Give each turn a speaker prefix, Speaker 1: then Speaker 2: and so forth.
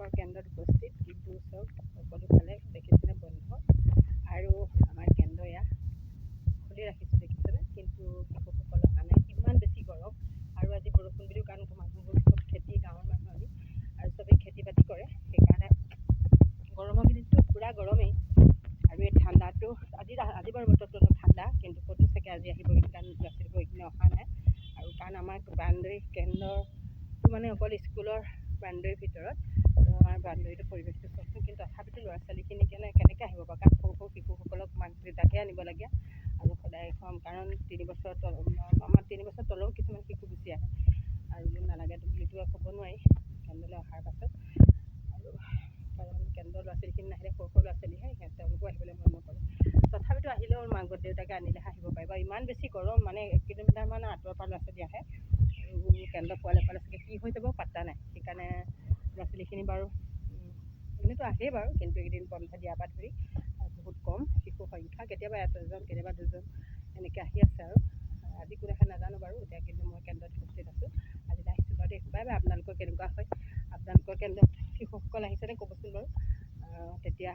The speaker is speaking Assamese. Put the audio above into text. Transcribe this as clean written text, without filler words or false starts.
Speaker 1: বাৰু কেন্দ্ৰত উপস্থিত, কিন্তু চব সকলোফালে দেখিছেনে বন্ধ। আৰু আমাৰ কেন্দ্ৰ এয়া খুলি ৰাখিছোঁ, দেখিছেনে? কিন্তু শিশুসকল অহা নাই। ইমান বেছি গৰম আৰু আজি বৰষুণ বুলিও, কাৰণ মানুহবোৰ চব খেতি, গাঁৱৰ মানুহ আমি আৰু চবেই খেতি বাতি কৰে, সেইকাৰণে গৰমৰ কেইদিনটো পূৰা গৰমেই। আৰু এই ঠাণ্ডাটো আজি আজি বাৰু বতৰটো অলপ ঠাণ্ডা, কিন্তু ক'তো চাগে আজি আহিব, কাৰণ ল'ৰা ছোৱালীবোৰ এইখিনি অহা নাই। আৰু কাৰণ আমাৰ বাউণ্ডেৰী কেন্দ্ৰটো মানে অকল স্কুলৰ বাউণ্ডেৰীৰ ভিতৰত, আৰু আমাৰ বাউণ্ডেৰীটো পৰিৱেশটো চাওকচোন। কিন্তু তথাপিতো ল'ৰা ছোৱালীখিনি কেনেকৈ আহিব বাৰু? কাৰণ সৰু সৰু শিশুসকলক মাক দেউতাকে আনিব লাগে আৰু সদায় কাৰণ 3 বছৰ তল, আমাৰ 3 বছৰ তলৰো কিছুমান শিশু গুচি আহে আৰু নালাগে বুলিতো ক'ব নোৱাৰি কেন্দ্ৰলৈ অহাৰ পাছত। আৰু কাৰণ কেন্দ্ৰৰ ল'ৰা ছোৱালীখিনি নাহিলে, সৰু সৰু ল'ৰা ছোৱালীহে, সিহঁত তেওঁলোকো আহিবলৈ মন নকৰে। তথাপিতো আহিলেও মাক দেউতাকে আনিলেহে আহিব পাৰিব। ইমান বেছি গৰম, মানে 1 কিলোমিটাৰমান আঁতৰৰ পৰা ল'ৰা ছোৱালী আহে আৰু কেন্দ্ৰ পোৱালে পোৱালে চাগে কি হৈ যাব পাত্তা নাই। সেইকাৰণে ল'ৰা ছোৱালীখিনি বাৰু এনেইতো আহেই বাৰু, কিন্তু এইকেইদিন বন্ধ দিয়াৰ পৰা ধৰি বহুত কম শিশুৰ সংখ্যা। কেতিয়াবা এজন, কেতিয়াবা দুজন এনেকৈ আহি আছে। আৰু আজি কোন আহে নাজানো বাৰু এতিয়া, কিন্তু মই কেন্দ্ৰত উপস্থিত আছোঁ। আজি আহিছোঁ বাৰু দেই, বাই বাই। আপোনালোকৰ কেনেকুৱা হয়? আপোনালোকৰ কেন্দ্ৰত শিশুসকল আহিছেনে ক'বচোন বাৰু। তেতিয়া